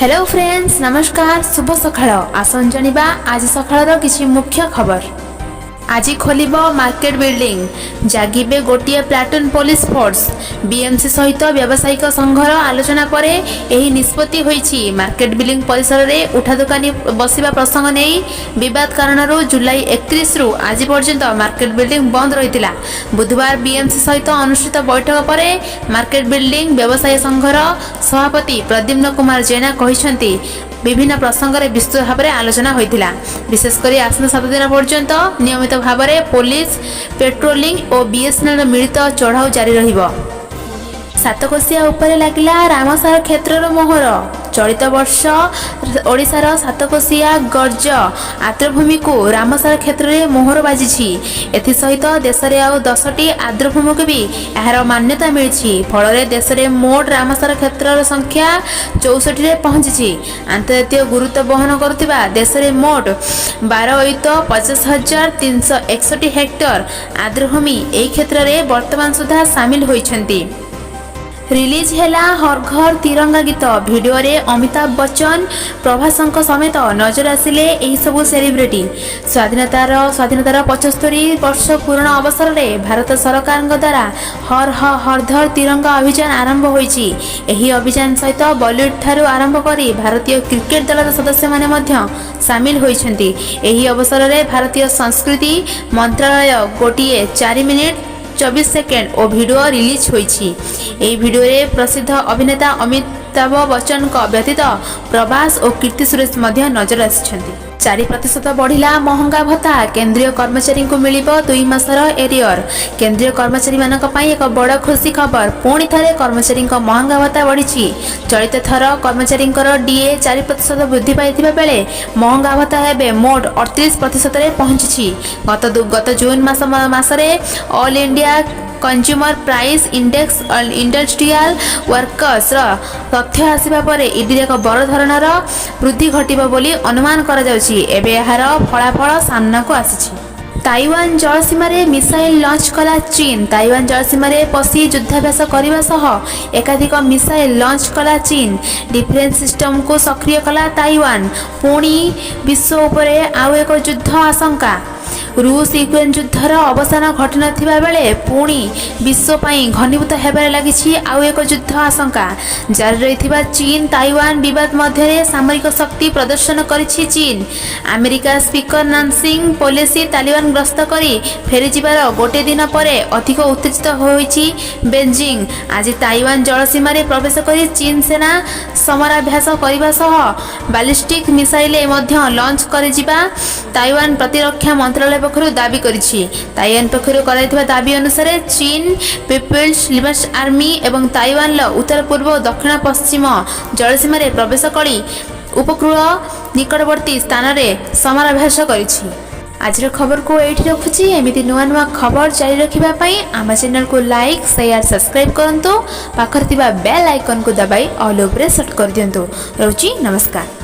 Hello friends, ନମସ୍କାର, ଶୁଭ ସକାଳ। ଆସନ୍ତୁ ଜାଣିବା ଆଜି ସକାଳର କିଛି ମୁଖ୍ୟ ଖବର। ଆଜି ଖୋଲିବ ମାର୍କେଟ ବିଲ୍ଡିଂ, ଜାଗିବେ ଗୋଟିଏ ପ୍ଲାଟୁନ୍ ପୋଲିସ ଫୋର୍ସ। ବିଏମ୍ସି ସହିତ ବ୍ୟବସାୟିକ ସଂଘର ଆଲୋଚନା ପରେ ଏହି ନିଷ୍ପତ୍ତି ହୋଇଛି। ମାର୍କେଟ ବିଲ୍ଡିଂ ପରିସରରେ ଉଠା ଦୋକାନୀ ବସିବା ପ୍ରସଙ୍ଗ ନେଇ ବିବାଦ କାରଣରୁ ଜୁଲାଇ 31ରୁ ଆଜି ପର୍ଯ୍ୟନ୍ତ ମାର୍କେଟ ବିଲ୍ଡିଂ ବନ୍ଦ ରହିଥିଲା। ବୁଧବାର ବିଏମ୍ସି ସହିତ ଅନୁଷ୍ଠିତ ବୈଠକ ପରେ ମାର୍କେଟ ବିଲ୍ଡିଂ ବ୍ୟବସାୟୀ ସଂଘର ସଭାପତି ପ୍ରଦ୍ୟୁମ୍ନ କୁମାର ଜେନା କହିଛନ୍ତି, ବିଭିନ୍ନ ପ୍ରସଙ୍ଗରେ ବିସ୍ତୃତ ଭାବରେ ଆଲୋଚନା ହୋଇଥିଲା। ବିଶେଷ କରି ଆସନ୍ତା 7 ଦିନ ପର୍ଯ୍ୟନ୍ତ ନିୟମିତ ଭାବରେ ପୋଲିସ ପେଟ୍ରୋଲିଂ ଓ ବିଏସ୍ଏନ୍ଏଲ୍ର ମିଳିତ ଚଢ଼ାଉ ଜାରି ରହିବ। ସାତକୋଶିଆ ଉପରେ ଲାଗିଲା ରାମସାର କ୍ଷେତ୍ରର ମୋହର। ଚଳିତ ବର୍ଷ ଓଡ଼ିଶାର ସାତକୋଶିଆ ଗର୍ଜ ଆର୍ଦ୍ରଭୂମିକୁ ରାମସାର କ୍ଷେତ୍ରରେ ମୋହର ବାଜିଛି। ଏଥିସହିତ ଦେଶରେ ଆଉ 10ଟି ଆର୍ଦ୍ରଭୂମିକୁ ବି ଏହାର ମାନ୍ୟତା ମିଳିଛି। ଫଳରେ ଦେଶରେ ମୋଟ ରାମସାର କ୍ଷେତ୍ରର ସଂଖ୍ୟା 64ରେ ପହଞ୍ଚିଛି। ଆନ୍ତର୍ଜାତୀୟ ଗୁରୁତ୍ୱ ବହନ କରୁଥିବା ଦେଶରେ ମୋଟ 12 ଅୟୁତ 50,361 ହେକ୍ଟର ଆର୍ଦ୍ରଭୂମି ଏହି କ୍ଷେତ୍ରରେ ବର୍ତ୍ତମାନ ସୁଦ୍ଧା ସାମିଲ ହୋଇଛନ୍ତି। ରିଲିଜ୍ ହେଲା ହର ଘର ତିରଙ୍ଗା ଗୀତ। ଭିଡିଓରେ ଅମିତାଭ ବଚ୍ଚନ, ପ୍ରଭାସଙ୍କ ସମେତ ନଜର ଆସିଲେ ଏହିସବୁ ସେଲିବ୍ରିଟି। ସ୍ୱାଧୀନତାର 75 ବର୍ଷ ପୂରଣ ଅବସରରେ ଭାରତ ସରକାରଙ୍କ ଦ୍ୱାରା ହର ହର ଘର ତିରଙ୍ଗା ଅଭିଯାନ ଆରମ୍ଭ ହୋଇଛି। ଏହି ଅଭିଯାନ ସହିତ ବଲିଉଡ୍ ଠାରୁ ଆରମ୍ଭ କରି ଭାରତୀୟ କ୍ରିକେଟ ଦଳର ସଦସ୍ୟମାନେ ମଧ୍ୟ ସାମିଲ ହୋଇଛନ୍ତି। ଏହି ଅବସରରେ ଭାରତୀୟ ସଂସ୍କୃତି ମନ୍ତ୍ରାଳୟ ଗୋଟିଏ 4 ମିନିଟ୍ 24 ସେକେଣ୍ଡ ଓ ଭିଡିଓ ରିଲିଜ୍ ହୋଇଛି। ଏହି ଭିଡିଓରେ ପ୍ରସିଦ୍ଧ ଅଭିନେତା ଅମିତାଭ ବଚ୍ଚନଙ୍କ ବ୍ୟତୀତ ପ୍ରଭାସ ଓ କୀର୍ତ୍ତି ସୁରେଶ ମଧ୍ୟ ନଜର ଆସିଛନ୍ତି। 4% ବଢ଼ିଲା ମହଙ୍ଗା ଭତ୍ତା। କେନ୍ଦ୍ରୀୟ କର୍ମଚାରୀଙ୍କୁ ମିଳିବ 2 ମାସର ଏରିୟର। କେନ୍ଦ୍ରୀୟ କର୍ମଚାରୀମାନଙ୍କ ପାଇଁ ଏକ ବଡ଼ ଖୁସି ଖବର। ପୁଣି ଥରେ କର୍ମଚାରୀଙ୍କ ମହଙ୍ଗା ଭତ୍ତା ବଢ଼ିଛି। ଚଳିତ ଥର କର୍ମଚାରୀଙ୍କର ଡିଏ 4% ବୃଦ୍ଧି ପାଇଥିବା ବେଳେ ମହଙ୍ଗା ଭତ୍ତା ଏବେ ମୋଟ 38 ପ୍ରତିଶତରେ ପହଞ୍ଚିଛି। ଗତ ଜୁନ୍ ମାସରେ All India Consumer Price Index Industrial ୱାର୍କର୍ସର ତଥ୍ୟ ଆସିବା ପରେ ଇଡିରେ ଏକ ବଡ଼ ଧରଣର ବୃଦ୍ଧି ଘଟିବ ବୋଲି ଅନୁମାନ କରାଯାଉଛି। ଏବେ ଏହାର ଫଳାଫଳ ସାମ୍ନାକୁ ଆସିଛି। ତାଇୱାନ ଜଳସୀମାରେ ମିସାଇଲ ଲଞ୍ଚ କଲା ଚୀନ। ତାଇୱାନ ଜଳସୀମାରେ ପଶି ଯୁଦ୍ଧାଭ୍ୟାସ କରିବା ସହ ଏକାଧିକ ମିସାଇଲ ଲଞ୍ଚ କଲା ଚୀନ। ଡିଫେନ୍ସ ସିଷ୍ଟମକୁ ସକ୍ରିୟ କଲା ତାଇୱାନ। ପୁଣି ବିଶ୍ୱ ଉପରେ ଆଉ ଏକ ଯୁଦ୍ଧ ଆଶଙ୍କା। ରୁଷ ୟୁକ୍ରେନ ଯୁଦ୍ଧର ଅବସାନ ଘଟିନଥିବା ବେଳେ ପୁଣି ବିଶ୍ୱ ପାଇଁ ଘନୀଭୂତ ହେବାରେ ଲାଗିଛି ଆଉ ଏକ ଯୁଦ୍ଧ ଆଶଙ୍କା। ଜାରି ରହିଥିବା ଚୀନ ତାଇୱାନ ବିବାଦ ମଧ୍ୟରେ ସାମରିକ ଶକ୍ତି ପ୍ରଦର୍ଶନ କରିଛି ଚୀନ। America speaker Nancy Pelosi Taiwan ଗସ୍ତ କରି ଫେରିଯିବାର ଗୋଟିଏ ଦିନ ପରେ ଅଧିକ ଉତ୍ତେଜିତ ହୋଇଛି ବେଜିଂ। ଆଜି ତାଇୱାନ ଜଳସୀମାରେ ପ୍ରବେଶ କରି ଚୀନ ସେନା ସମରାଭ୍ୟାସ କରିବା ସହ ବାଲିଷ୍ଟିକ୍ ମିସାଇଲ ମଧ୍ୟ ଲଞ୍ଚ କରିଥିବା ତାଇୱାନ ପ୍ରତିରକ୍ଷା ମନ୍ତ୍ରାଳୟ ପକ୍ଷରୁ ଦାବି କରିଛି। ତାଇୱାନ ପକ୍ଷରୁ କରାଯାଇଥିବା ଦାବି ଅନୁସାରେ, ଚୀନ ପିପୁଲ୍ସ ଲିବରେସନ ଆର୍ମି ଏବଂ ତାଇୱାନର ଉତ୍ତର ପୂର୍ବ ଓ ଦକ୍ଷିଣ ପଶ୍ଚିମ ଜଳସୀମାରେ ପ୍ରବେଶ କରି ଉପକୂଳ ନିକଟବର୍ତ୍ତୀ ସ୍ଥାନରେ ସମରାଭ୍ୟାସ କରିଛି। ଆଜିର ଖବରକୁ ଏଇଠି ରଖୁଛି। ଏମିତି ନୂଆ ନୂଆ ଖବର ଜାରି ରଖିବା ପାଇଁ ଆମ ଚ୍ୟାନେଲକୁ ଲାଇକ୍, ସେୟାର, ସବସ୍କ୍ରାଇବ୍ କରନ୍ତୁ। ପାଖରେ ଥିବା ବେଲ୍ ଆଇକନ୍କୁ ଦବାଇ ଅଲ୍ ଉପରେ ସେଟ୍ କରିଦିଅନ୍ତୁ। ରହୁଛି, ନମସ୍କାର।